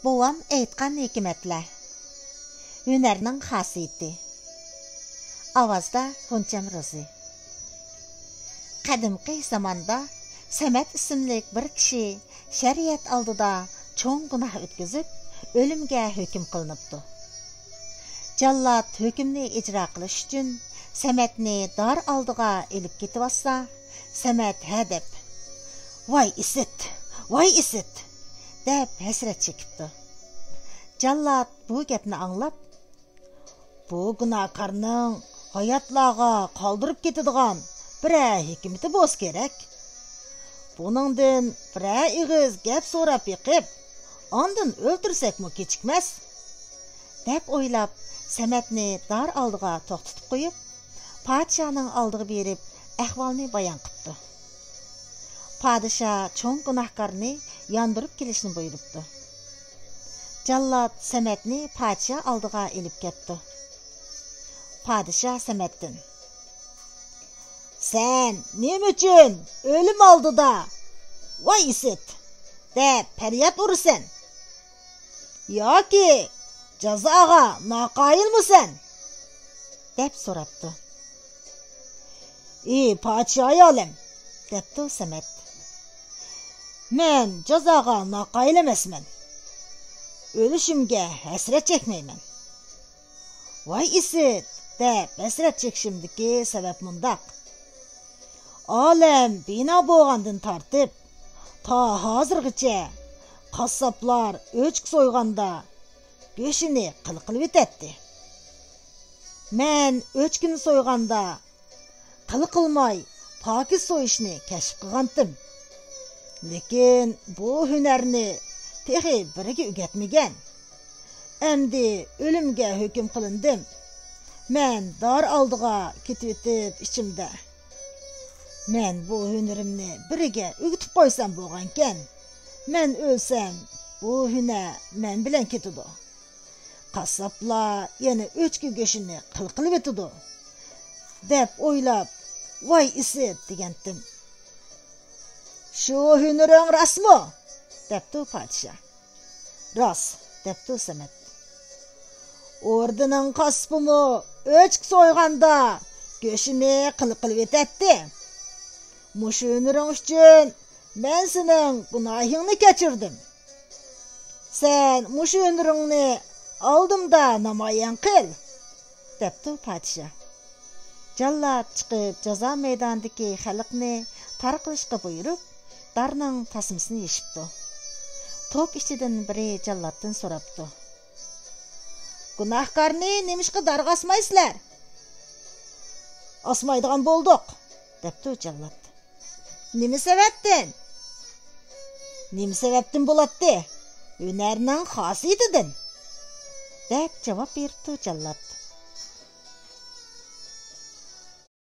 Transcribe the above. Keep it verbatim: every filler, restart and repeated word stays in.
بوۋام ئېيتقان ھېكمەتلەر. ھۈنەرنىڭ خاسىيىتى. ئاۋازدا غۇنچەم روزى. قەدىمكى زاماندا سەمەت ئىسىملىك بىر كىشى شەرىئەت ئالدىدا چوڭ گۇناھ ئۆتكۈزۈپ، ئۆلۈمگە ھۆكۈم قىلىنىپتۇ. جاللات ھۆكۈمنى ئىجرا قىلىش ئۈچۈن سەمەتنى دار ئالدىغا ئېلىپ كېتىۋاتسا، سەمەت ھە دەپ، «ۋاي ئىسىت، ۋاي ئىسىت!» دەپ ھەسرەت چېكىپتۇ. جاللات بۇ گەپنى ئاڭلاپ، «بۇ گۇناھكارنىڭ ھاياتلارغا قالدۇرۇپ كېتىدىغان بىرەر ھېكمىتى بولسا كېرەك. بۇنىڭدىن بىرەر ئېغىز گەپ سوراپ بېقىپ، ئاندىن ئۆلتۈرسەكمۇ كېچىكمەس» دەپ ئويلاپ، سەمەتنى دار ئالدىغا توختىتىپ قويۇپ، پادىشاھنىڭ ئالدىغا بېرىپ، ئەھۋالنى بايان قىپتۇ. پادىشاھ چوڭ گۇناھكارنى ياندۇرۇپ كېلىشنى بۇيرۇپتۇ. جاللات سەمەتنى پادىشاھ ئالدىغا ئېلىپ كەپتۇ. پادىشاھ سەمەتتىن، «سەن نېمە ئۈچۈن ئۆلۈم ئالدىدا، ۋاي ئىسىت دەپ پەرياد ئۇرىسەن؟ ياكى جازاغا ناقايىلمۇسەن؟» دەپ سوراپتۇ. «ئى پادىشاھ ئالەم!» دەپتۇ سەمەت. «مەن جازاغا ناقايىل ئەمەسمەن. ئۆلۈشۈمگە ھەسرەت چەكمەيمەن. ۋاي ئىسىت دەپ ھەسرەت چېكىشىمدىكى سەۋەب مۇنداق. ئالەم بىنا بولغاندىن تارتىپ، تا ھازىرغىچە قاسساپلار ئۆچكە سويغاندا، گۆشىنى قىل قىلىۋېتەتتى. مەن ئۆچكىنى سويغاندا، قىل قىلماي پاكىز سويۇشنى كەشىپ قىلغانتىم. لېكىن بۇ ھۈنەرنى تېخى بىرىگە ئۆگەتمىگەن. ئەمدى ئۆلۈمگە ھۆكۈم قىلىندىم. مەن دار ئالدىغا كېتىۋېتىپ ئىچىمدە، مەن بۇ ھۈنىرىمنى بىرىگە ئۆگىتىپ قويسام بولغانكەن. مەن ئۆلسەم، بۇ ھۈنەر مەن بىلەن كېتىدۇ. قاسساپلار يەنە ئۆچكە گۆشىنى قىل قىلىۋېتىدۇ» دەپ ئويلاپ، «ۋاي ئىسىت» دېگەنتىم. «شۇ ھۈنىرىڭ راستمۇ؟» دەپتۇ پادىشاھ. «راست» دەپتۇ سەمەت. «ئوردىنىڭ قاسسىپىمۇ ئۆچكە سويغاندا گۆشىنى قىل قىلىۋېتەتتى. مۇشۇ ھۈنىرىڭ ئۈچۈن مەن سېنىڭ گۇناھىڭنى كەچۈردۈم. سەن مۇشۇ ھۈنىرىڭنى ئالدىمدا نامايان قىل» دەپتۇ پادىشاھ. جاللات چىقىپ، جازا مەيدانىدىكى خەلقنى تارقىلىشقا بۇيرۇپ، دارنىڭ تاسمىسىنى يېشىپتۇ. توپ ئىچىدىن بىرى جاللاتتىن سوراپتۇ. «گۇناھكارنى نېمىشقا دارغا ئاسمايسىلەر؟» «ئاسمايدىغان بولدۇق» دەپتۇ جاللات. «نېمە سەۋەبتىن؟» «نېمە سەۋەبتىن بولاتتى؟ ھۈنەرنىڭ خاسىيىتىدىن» دەپ جاۋاب بېرىپتۇ جاللات.